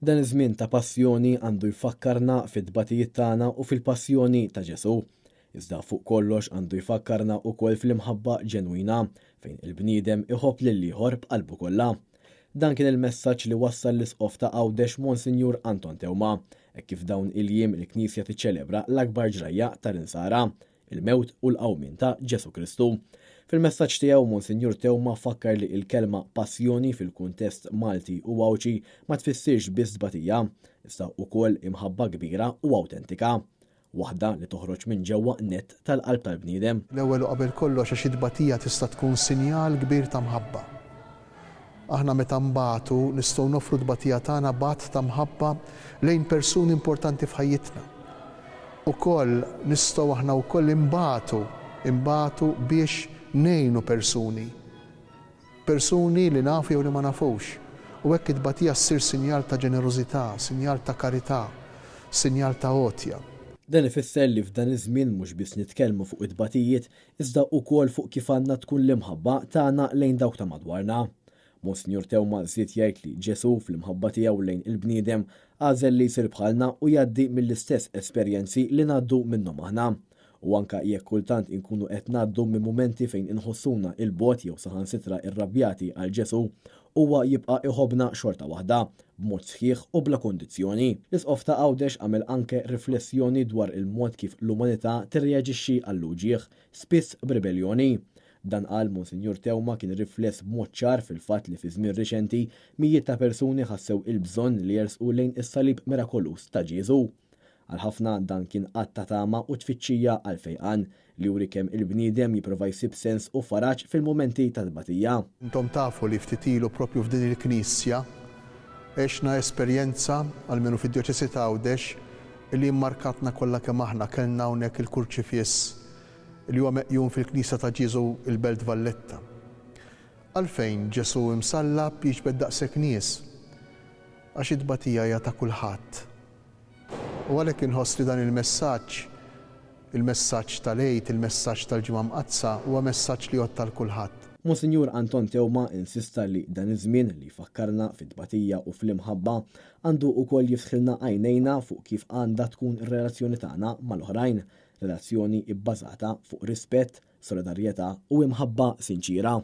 Dan iż-żmien ta' passjoni għandu jfakkarna fit-tbatijiet tagħna u fil-passjoni ta' Ġesù. Iżda fuq kollox għandu jfakkarna wkoll fl-imħabba ġenwina, fejn il-bniedem iħobb lill-ieħor b'qalbu kollha. Dan kien il-messaġġ li wassal l-Isqof ta' Għawdex Monsinjur Anton Teuma, hekk kif dawn il-jiem il-Knisja tiċċelebra l-akbar ġrajja tal-Insara, il-mewt u l-qawmien ta' Ġesù Kristu. Fil-messaġġ tiegħu Monsinjur Teuma fakkar li l-kelma passjoni fil-kuntest Malti u Għawdxi ma tfissirx biss tbatija, iżda wkoll imħabba kbira u awtentika. Waħda li toħroġ minn ġewwa nett tal-qalb tal-bniedem. L-ewwel u qabel kollox għax it-tbatija tista' tkun sinjal kbir ta' mħabba. Aħna meta nbatu nistgħu noffru t-tbatija tagħna b'att ta' mħabba lejn persuni importanti f'ħajjitna. Ukoll nistgħu aħna wkoll inbatu, inbatu biex ngħinu persuni. Persuni li nafu jew li ma nafux. U hekk it-tbatija ssir sinjal ta' ġenerożità, sinjal ta' karità, sinjal ta' għotja. Dan ifisser li f'dan iż-żmien mhux biss nitkellmu fuq it-tbatijiet iżda ukoll fuq kif għandna tkun l-imħabba tagħna lejn dawk ta' madwarna. Monsinjur Teuma żied jgħid li Ġesù, fl-imħabba tiegħu lejn il-bniedem, għażel li jsir bħalna u jgħaddi mill-istess esperjenzi li ngħaddu minnhom aħna. U anke jekk kultant inkunu qed ngħaddu minn mumenti fejn inħossuna 'l bogħod jew saħansitra rrabjati għal Ġesù, huwa jibqa' iħobbna xorta waħda, b'mod sħiħ u bla kundizzjoni. L-Isqof ta' Għawdex għamel anke riflessjoni dwar il-mod kif l-umanità tirreaġixxi għall-uġigħ, spiss b'ribelljoni. Dan qal Monsinjur Teuma kien rifless b'mod ċar fil-fatt li fi żmien riċenti mijiet ta' persuni ħassew il-bżonn li jersqu lejn is-salib mirakoluż ta' Ġieżu. Għal ħafna dan kien att ta' tama u tfittxija għal fejqan, li juri kemm il-bniedem jipprova jsib sens u faraġ fil-mumenti ta' tbatija. Intom tafu li ftit ilu propju f'din il-knisja għexna esperjenza, almenu fid-Djoċesi ta' Għawdex, li mmarkatna kollha kemm aħna. Kellna hawnhekk il-Kurċifiss li huwa meqjum fil-Knisja ta' Ġieżu il-Belt Valletta. Għalfejn Ġesù imsallab jiġbed daqshekk nies? Għax it-tbatija hija ta' kulħadd. U għalhekk inħoss li dan il-messaġġ, il-messaġġ tal-Għid, il-messaġġ tal-Ġimgħa Mqaddsa, huwa messaġġ li jgħodd għal kulħadd. Monsinjur Anton Teuma insista li dan iż-żmien li jfakkarna fit-tbatija u fl-imħabba għandu wkoll jiftħilna għajnejna fuq kif għandha tkun ir-relazzjoni tagħna mal-oħrajn, Relazzjoni bbażata fuq rispett, solidarjetà u imħabba sinċiera.